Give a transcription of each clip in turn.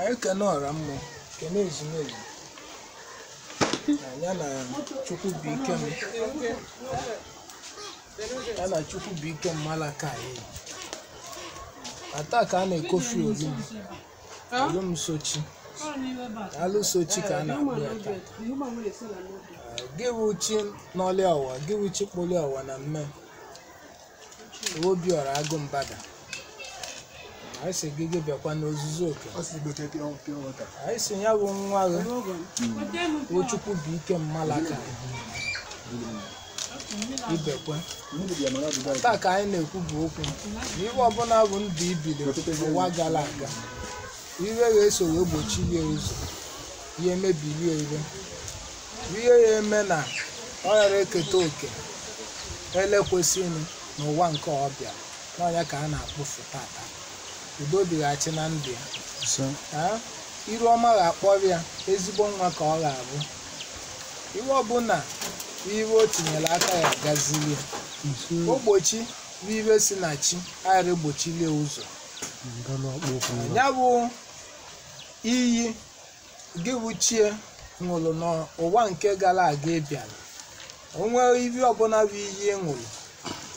Anyị kene ọra mmụọ, kene ezumezu na ya na Chukwu bụ ike m, ya na Chukwu bụ ike m Malakai. Na taa ka a na-ekofi olu m, olu m sochi, alụ sochi ka a na-akpọ ya taa. Gị bụ chi n'ọlịa ụwa, gị bụ chi kpụlịa ụwa na mme Obiora Agụmbada. Anyị sị gị gị bịakwa n'ozuzu oke. Anyị sị ya bụ nwa gị bụ Chukwu bụ ike m Malakai ibekwe. Taa ka anyị na-ekwu bụ okwu na ihe ọbụla bụ ndụ ibili ụwa gara aga, ihe ga-eso wee gbochilie ụzọ, ihe mebilie ihe, ihe ya eme na ọ ghara eketa oke elekwesịnụ n'ụwa nke ọ bịara n'ọnya ka a na-akpụfu tata. Udo dịghachi na ndụ ya. Iru ọma ga-akpọrọ ya, ezigbo nwa ka ọ ga-abụ. Ihe ọbụla ihe o tinyere aka ya gaziri ya. Ogbochi bụ ihe si na chi aghara egbochilie ụzọ. Ya bụ iyi gị bụ chie ṅụrụ n'ụwa nke gara aga ịbịara. O nwere ihe ọbụla bụ iyi ṅụrụ,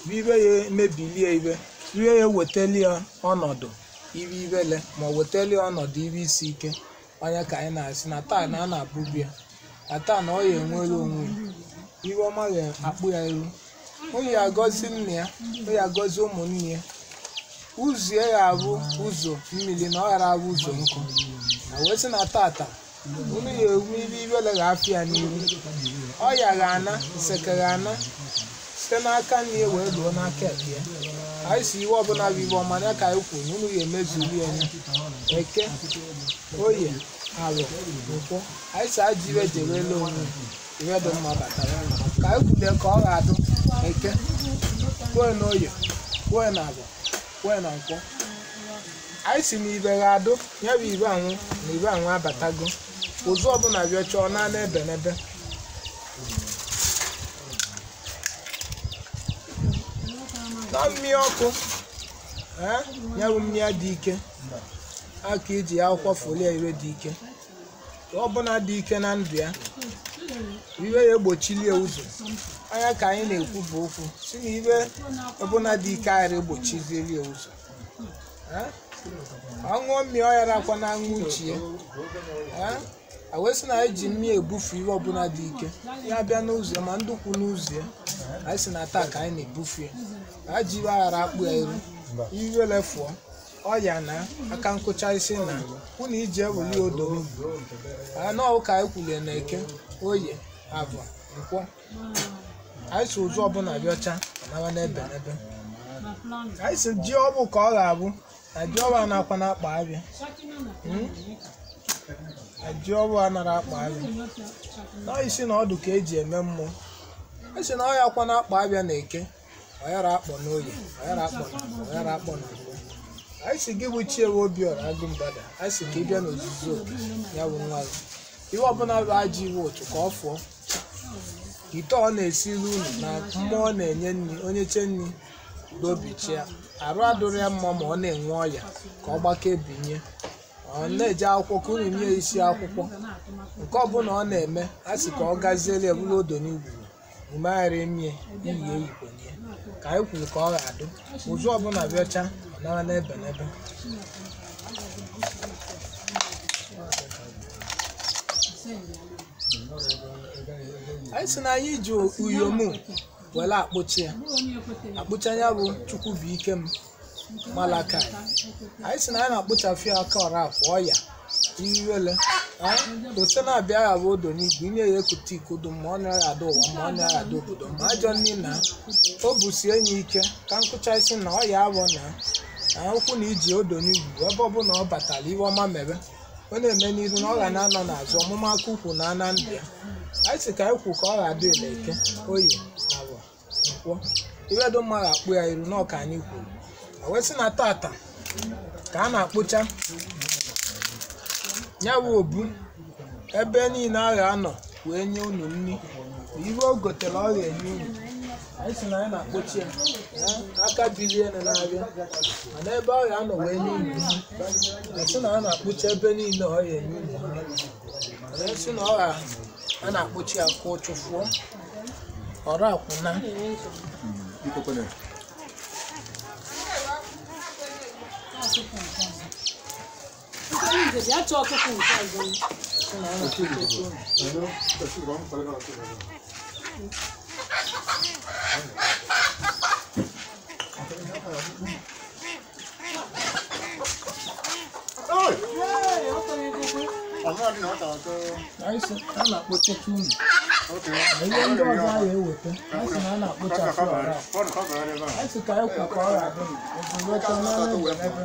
bụ ihe ya emebilie ibe, ihe ya ewetalie ọnọdụ iwe iwele ma ọ wetalie ọnọdụ iwe isi ike. Onye ka anyị na-asị na taa na a na-abụbu ya, na taa na ọ ya enwere onwe ya, iwe ọma ga-akpụ ya iru. Onye ya agọzi nna ya, onye ya agọzi ụmụnne ya. Ụzọ ya ga-abụ ụzọ mmiri na ọ ghara abụ ụzọ nkụ. Na wee sị na tata unu ya enwe iwe iwele ga-afịa ya n'iru. Ọya ga-ana, nseke ga-ana site n'aka nne ya wee luo n'aka ekpe ya. Anyị si iwe ọbụla bụ iwe ọma ya ka anyị kwuru na unu ya emezuru ya anya. Eke, oye, arọ, nkwọ. Anyị si ajọ iwe jewele onwe iwe dị mma batara. Ka anyị kwulie ka ọ ga-adụ eke, kwue na oye, kwue na arọ, kwue na nkwọ. Anyị si na ibe ga-adụ, ya bụ ibe anwụ na ibe anwụ abatago. Ụzọ ọbụla bịa chọọ naanị ebe n'ebe. Na mmiri ọkụ, ya bụ mmiri dị ike, aka iji ya akwụkwọ folie iwe dị ike. Ọbụla dị ike na ndụ ya, iwe ya egbochilie ụzọ. Anya ka anyị na-ekwu bụ okwu si na iwe ọbụla dị ike aghara egbochizilie ụzọ. Ọ ṅụọ mmiri ọ ghara akwa na aṅụ uche ya. A wee sị na anyị ji mmiri ebufu iwe ọbụla dị ike ya bịa n'ụzọ ma ndị kwu n'ụzọ ya. Anyị sị na taa ka anyị na-ebufu ya. A ji iwe aghara akpụ ya iru, iwele fụọ ọya na aka nkụcha isi na kwụ na iji ewuli odo n'ugwu. Anọ ka anyị kwulie na eke, oye, avọ, nkwọ. Anyị si ụzọ ọbụla bịọcha nawa n'ebe n'ebe. Anyị si ji ọbụ ka ọ ga-abụ na ji ọbụ anakwa na-akpa abịa. Na ji ọbụ anara akpa abịa. Na isi na ọdụ ka eji eme mmụọ. Anyị si na ọ ya kwa na-akpa abịa na eke, ọ yara akpọ n'oye, ọ yara akpọ na afọ, ọ yara akpọ na nkwọ. Anyị si gị bụ Chiewe Obiora Agụmbada, anyị si ka ị bịa n'ozuzu oke ya bụ nwa gị. Ihe ọbụla bụ ajọ iwe otu ka ọ fụọ. Ite ọ na-esiri unu na mmụọ na-enye nri, onye che nri dobichia. Arụ adụrụ ya mma ma ọ na-enwe ọya ka ọ gbake binye. Ọ na-eje akwụkwọ ka unu nye ya isi akwụkwọ. Nke ọbụla ọ na-eme, a sị ka ọ gaziere ya bụrụ odo n'igwuru. Umeghara emie iyi eyikwenye. Ka anyị kwuru ka ọ ga-adụ. Ụzọ ọbụla bịọcha ọ nara n'ebe n'ebe. Anyị sị na anyị ji uyom were akpụchi ya. Akpụcha ya bụ Chukwu bụ ike m Malakai. Anyị sị na anyị na-akpụchafụ ya aka ọra akwa ọya iwele. Ose na-abịa ya bụ odo n'igwe inye ya ekute ikodo ma ọ naghị ada ụwa ma ọ naghị ada obodo ma ajọ nri na o busie enyi ike ka nkụcha isi na ọya awọ na ụkwụ na iji odo n'igwe ebe ọbụla ọ batara iwe ọma mere ọ na-eme n'iru na ọ ga na-anọ n'azụ ọmụma aka ukwu na ana ndụ ya. Anyị sị ka anyị kwu ka ọ ga-adị ile eke, oye, awọ, nkwọ. Iwe dị mma ga-akpụ ya iru n'ọka anyị kwuru. A wee sị na tata ka a na-akpụcha ya bụ obu ebe niile a ga-anọ wee nye unu nri. Iwe o gotere ọ ga-enye unu. Anyị sị na anyị na-akpọchi ya aka bilie na na-abịa mana ebe ọ ya anọ wee nye unu anyị sị na a na-akpọchi ebe niile ọ ya enye unu mana sị na ọ a na-akpọchi ya ka ụchụfụọ ọrụ akwụna. A na-akpọchite unu ihe ndị ọzọ a ga-eweta anyị sị na a na-akpọchapụ ọra anyị sị ka anyị kwụ ka ọ ga-adị ebuleta n'ebe.